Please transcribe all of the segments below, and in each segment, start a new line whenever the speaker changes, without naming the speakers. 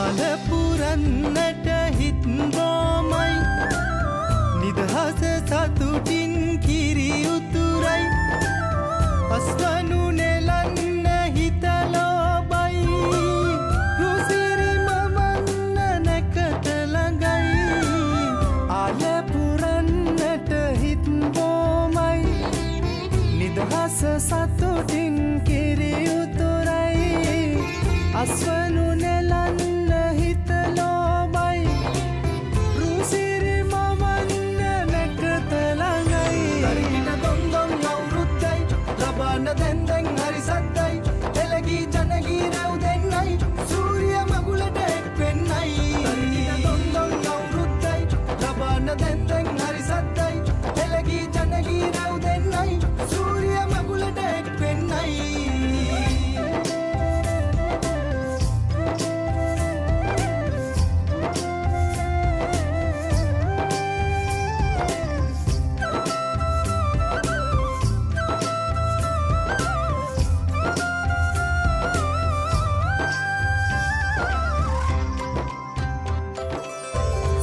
අල පුරන්නට හිත් බොමයි නිදහස සතුටින් කිරි උතුරයි අස්වනු නෙලන්න හිත ලෝබයි රුසිරි මවන්න නැකත ළඟයි අල පුරන්නට හිත් බොමයි නිදහස සතුටින් කිරි උතුරයි අස්වනු නෙලන්න හිත ලෝබයි රුසිරි මවන්න නැකත ළඟයි තරිකිට දොන් දොන් අවුරුද්දයි ලබන දැන් දැන් හරි සද්දයි එළගී ජනගී රැව් දෙන්නයි සූරිය මගුලට එක් වෙන්නයි තරිකිට දොන් දොන් අවුරුද්දයි ලබන දැන් දැන් හරි සද්දයි එළගී ජනගී රැව් දෙන්නයි සූරිය මගුලට එක් වෙන්නයි.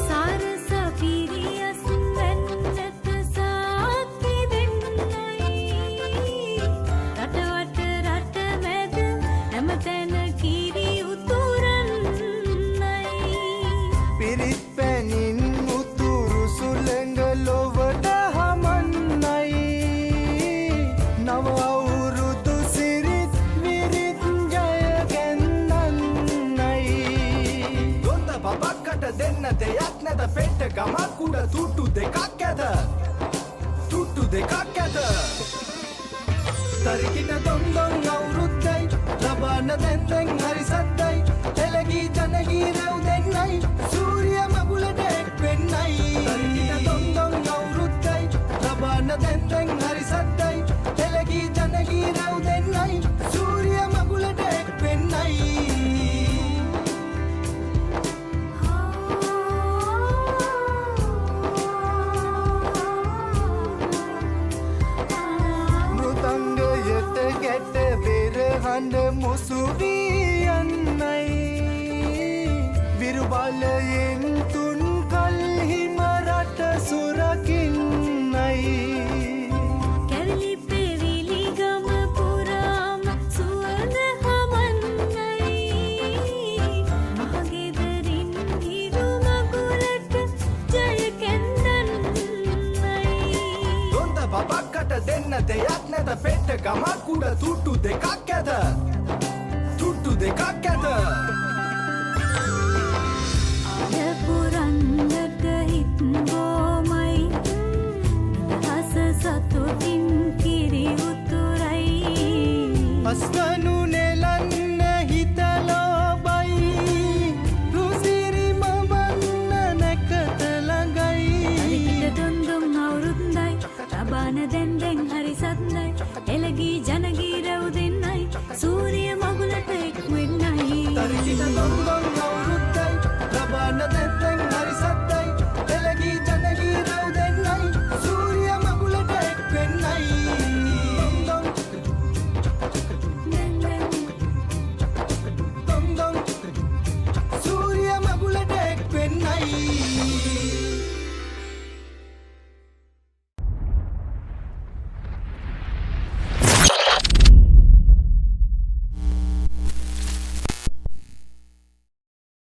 සාරස පිරියස් වැන්නට සාක්කි දෙන්නයි රටවට රට මැද හැමතැන කිරි උතුරන්නයි
පිරිත් පැනින් උතුරු සුළඟ ලොවට හමන්නයි නව අවුරුදු සිරිත් විරිත් ජය ගැන්දන්නයි
දොන්ද බබක්කට දෙන්න දෙයක් නැත පෙට්ට ගමක් උඩ තුට්ටු දෙකක් ඇත තුට්ටු දෙකක් ඇත
තරිකිට දොන් දොන් අවුරුද්දයි ලබන දැන් දැන් හරි සද්දයි එළගී ජනගී රැව් දෙන්නයි සූරිය මගුලට එක් වෙන්නයි තරිකිට දොන් දොන් අවුරුද්දයි ලබන දැන් දැන් හරි සද්දයි එළගී ජනගී රැව් දෙන්නයි සූරිය මගුලට එක් වෙන්නයි. මෘදංගයට ගැට බෙර හඬ මුසු වී යන්නයි විරු බලයෙන් තුන් කල්හිම රට සුරකින්නයි
කැරලි පෙවිලි ගම පුරාම සුවඳ හමන්නයි මහගෙදරින් හිරු මගුලට ජය කැන්දන්නයි
දොන්ද බබක්කට දෙන්න දෙයක් නැත පෙට්ට ගමක් උඩ තුට්ටු දෙකක් ඇත තුට්ටු දෙකක් ඇත
අල පුරන්නට හිත් බොමයි නිදහස සතුටින් කිරි උතුරයි
අස්වනු නෙලන්න හිත ලෝබයි රුසිරි මවන්න නැකත ළඟයි
හරිකිට දොන් දොන් අවුරුද්දයි ලබන දැන් දැන් හරි සද්දයි එළගී ජනගී රැව් දෙන්නයි සූරිය මගුලට එක් වෙන්නයි
තරිකිට දොන් දොන් අවුරුද්දයි ලබන දැන් දැන් හරි සද්දයි එළගී ජනගී රැව් දෙන්නයි සූරිය මගුලට එක් වෙන්නයි දොන්
දැන් දැන්
දොන් දොන් සූරිය මගුලට එක් වෙන්නයි.